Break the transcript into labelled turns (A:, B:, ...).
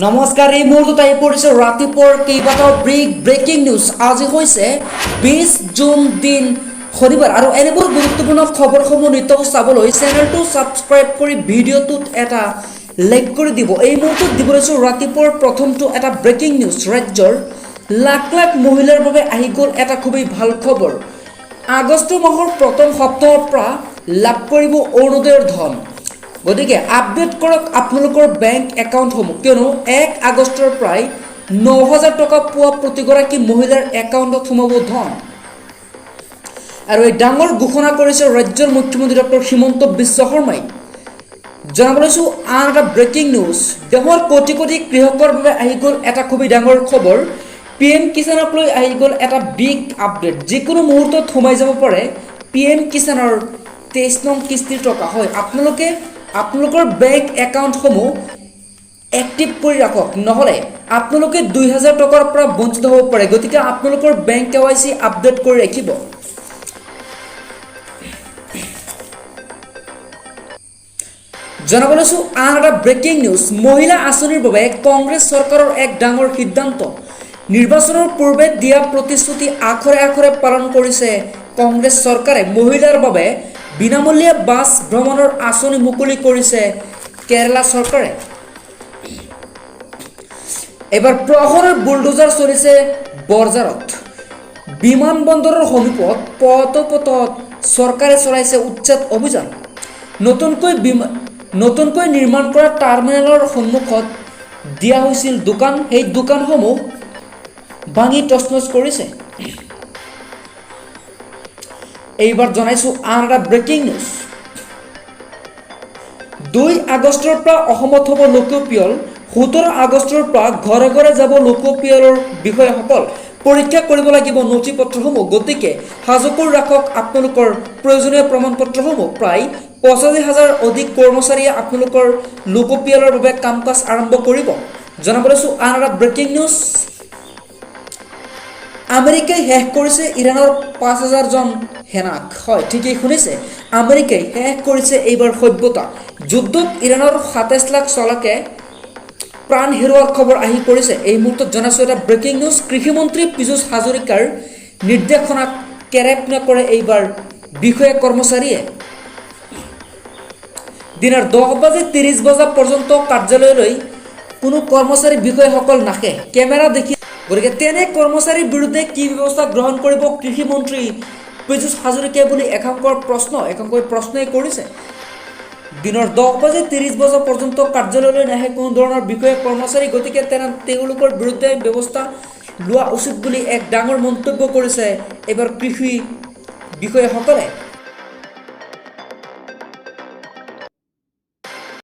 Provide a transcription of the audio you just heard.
A: নমস্কাৰ, এই মুহূৰ্তত আহি পৰিছে ৰাতিপুৱাৰ কেইবাটাও ব্ৰেকিং নিউজ। আজি হৈছে 20 জুন, দিন শনিবাৰ। আৰু এনেবোৰ গুৰুত্বপূৰ্ণ খবৰসমূহ নিতৌ চাবলৈ চেনেলটো ছাবস্ক্ৰাইব কৰি ভিডিঅ'টোত এটা লাইক কৰি দিব। এই মুহূৰ্তত দিব লৈছোঁ ৰাতিপুৱাৰ প্ৰথমটো এটা ব্ৰেকিং নিউজ। ৰাজ্যৰ লাখ লাখ মহিলাৰ বাবে আহি গ'ল এটা খুবেই ভাল খবৰ। আগষ্ট মাহৰ প্ৰথম সপ্তাহৰ পৰা লাভ কৰিব অৰুণোদয়ৰ ধন। গতিকে আপডেট কৰক আপোনালোকৰ বেংক একাউণ্টসমূহ, কিয়নো 1 আগষ্টৰ পৰাই 9000 টকা পোৱা প্ৰতিগৰাকী মহিলাৰ একাউণ্টত সোমাব ধন। আৰু এই ডাঙৰ ঘোষণা কৰিছে ৰাজ্যৰ মুখ্যমন্ত্ৰী ডক্টৰ হিমন্ত বিশ্ব শৰ্মাই। জনাব লৈছোঁ আন এটা ব্ৰেকিং নিউজ। দেশৰ কোটি কোটি কৃষকৰ বাবে আহি গ'ল এটা খুবেই ডাঙৰ খবৰ। পি এম কিষাণক লৈ আহি গ'ল এটা বিগ আপডেট। যিকোনো মুহূৰ্তত সোমাই যাব পাৰে পি এম কিষাণৰ 23 নং কিস্তিৰ টকা। হয়, আপোনালোকে আপোনালোকৰ বেংক একাউণ্টসমূহ এক্টিভ কৰি ৰাখক, নহ'লে আপোনালোকে 2000 টকাৰ পৰা বঞ্চিত হ'ব পাৰে। গতিকে আপোনালোকৰ বেংক কেৱাইচি আপডেট কৰি ৰাখিব। জনাব লৈছোঁ আন এটা ব্ৰেকিং নিউজ। মহিলা আঁচনিৰ বাবে কংগ্ৰেছ চৰকাৰৰ এক ডাঙৰ সিদ্ধান্ত। নিৰ্বাচনৰ পূৰ্বে দিয়া প্ৰতিশ্ৰুতি আখৰে আখৰে পালন কৰিছে কংগ্ৰেছ চৰকাৰে। মহিলাৰ বাবে বিনামূলীয়া বাছ ভ্ৰমণৰ আঁচনি মুকলি কৰিছে কেৰালা চৰকাৰে। এইবাৰ প্ৰশাসনৰ বুলডোজাৰ চলিছে বৰঝাৰত। বিমানবন্দৰৰ সমীপত পথত চৰকাৰে চলাইছে উচ্ছেদ অভিযান। নতুনকৈ নিৰ্মাণ কৰা টাৰ্মিনেলৰ সন্মুখত দিয়া হৈছিল দোকান। সেই দোকানসমূহ ভাঙি তচনচ কৰিছে। এইবাৰ জনাইছোঁ আন এটা ব্ৰেকিং নিউজ। 2 আগষ্টৰ পৰা অসমত হ'ব লোকপিয়ল। 17 আগষ্টৰ পৰা ঘৰে ঘৰে যাব লোকপিয়লৰ বিষয়াসকল। পৰীক্ষা কৰিব লাগিব নথি পত্ৰসমূহ। গতিকে সাজু কৰি ৰাখক আপোনালোকৰ প্ৰয়োজনীয় প্ৰমাণ পত্ৰসমূহ। প্ৰায় 85 হাজাৰ অধিক কৰ্মচাৰীয়ে আপোনালোকৰ লোকপিয়লৰ বাবে কাম কাজ আৰম্ভ কৰিব। জনাব লৈছোঁ আন এটা ব্ৰেকিং নিউজ। আমেৰিকাই শেষ কৰিছে ইৰাণৰ 5000জন সেনাক। হয়, ঠিকেই শুনিছে, আমেৰিকাই শেষ কৰিছে এইবাৰ সভ্যতা। যুদ্ধত ইৰাণৰ 27 লাখ চালকে প্ৰাণ হেৰুৱাৰ খবৰ আহি পৰিছে। এই মুহূৰ্তত জনাইছোঁ এটা ব্ৰেকিং নিউজ। কৃষিমন্ত্ৰী পীযুষ হাজৰিকাৰ নিৰ্দেশনাক কেৰেপ নকৰে এইবাৰ বিষয়া কৰ্মচাৰীয়ে। দিনৰ 10 বাজি 30 বজা পৰ্যন্ত কাৰ্যালয়লৈ কোনো কৰ্মচাৰী বিষয়াসকল নাহে কেমেৰা দেখি। গতিকে তেনে কৰ্মচাৰীৰ বিৰুদ্ধে কি ব্যৱস্থা গ্ৰহণ কৰিব কৃষিমন্ত্ৰী পীযুষ হাজৰিকাই বুলি একাংশই প্ৰশ্নই কৰিছে। দিনৰ 10 বাজি 30 বজা পৰ্যন্ত কাৰ্যালয়লৈ নাহে কোনো ধৰণৰ বিষয়া কৰ্মচাৰী। গতিকে তেওঁলোকৰ বিৰুদ্ধে ব্যৱস্থা লোৱা উচিত বুলি এক ডাঙৰ মন্তব্য কৰিছে এইবাৰ কৃষি বিষয়াসকলে।